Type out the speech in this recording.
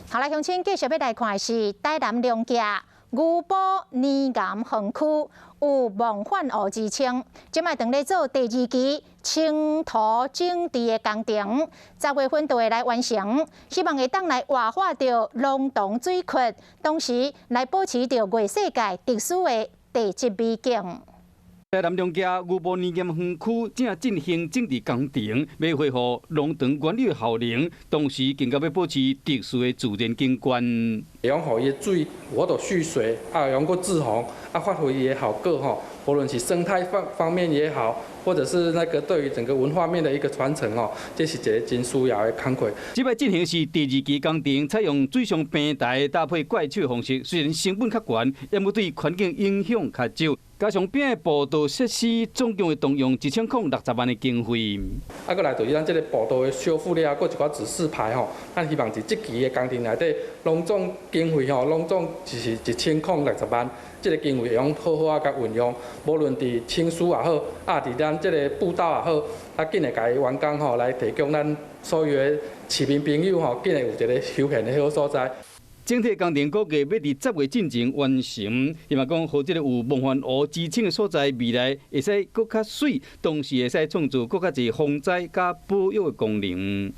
好來，鄉親繼續欲來看的是台南龍崎牛埔泥岩園區有夢幻湖之稱，這擺正咧做第二期清塗整治的工程，10月份就會來完成，希望會當來活化著龍洞水窟，同時來保持著月世界特殊的地質美景。台南龍崎牛埔泥岩園區正進行整治工程，欲恢復龍塘原有的效能，同時更加欲保持特殊的自然景觀。會用予伊的水有法度蓄水，啊，會用閣滯洪，啊，發揮伊的效果吼。無論是生態方方面也好，或者是那個對於整個文化面的一個傳承吼，這是一個真需要的工課。這擺進行是第二期工程，採用水上平台搭配怪手方式，雖然成本較懸，毋過對環境影響較少。加上邊的步道設施，總共會動用1060萬的經費。啊，閣來就是咱這個步道的修復了後，閣一寡指示牌吼，咱希望佇這期的工程內底，攏總經費吼，攏總就是1060萬，這個經費會用好好仔共運用，無論佇清疏也好，啊，佇咱這個步道也好，啊，緊會共伊完工吼，來提供咱所有的市民朋友吼，緊會有一個休閒的好所在。整體工程估計欲佇10月進前完成，希望講予這個有夢幻湖之稱的所在，未來會使閣較媠，同時會使創造閣較濟防災佮保育的功能。